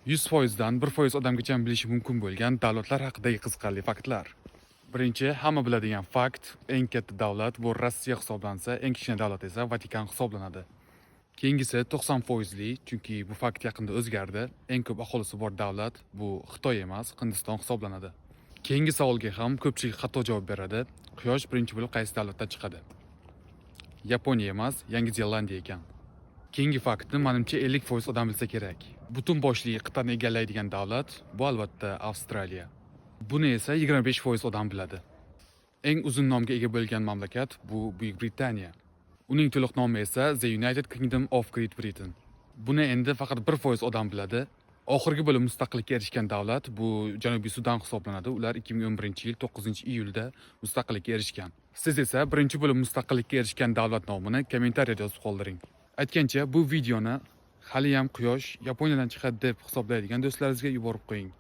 100% dan 1% odamgacha bilishi mumkin bo'lgan davlatlar haqidagi qiziqarli faktlar. Birinchi, hamma biladigan fakt, eng katta davlat bu Rossiya hisoblansa, eng kichkina davlat esa Vatikan hisoblanadi. Keyingisi 90 foizli, chunki bu fakt yaqinda o'zgardi. Eng ko'p aholisi bor davlat bu Xitoy emas, Hindiston hisoblanadi. Keyingi savolga ham ko'pchilik xato javob beradi. Quyosh birinchi bo'lib qaysi davlatdan chiqadi? Yaponiya emas, Yangi Zelandiya ekan. Keyingi faktni, manimcha, 50% odam bilsa kerak. Butun boshli qit'ani egallaydigan davlat bu, albatta, Avstraliya. Buni esa 25% odam biladi. Eng uzun nomga ega bo'lgan mamlakat bu Buyuk Britaniya. Uning to'liq nomi esa The United Kingdom of Great Britain. Buni endi faqat 1% odam biladi. Oxirgi bo'lib mustaqillikka erishgan davlat bu Janubiy Sudan hisoblanadi. Ular 2011-yil 9-iyulda mustaqillikka erishgan. Siz esa birinchi bo'lib mustaqillikka erishgan davlat nomini kommentariyada yozib qoldiring. Aytgancha, bu videoni haliyam quyosh Yaponiyadan chiqadi deb hisoblaydigan do'stlaringizga yuborib qo'ying.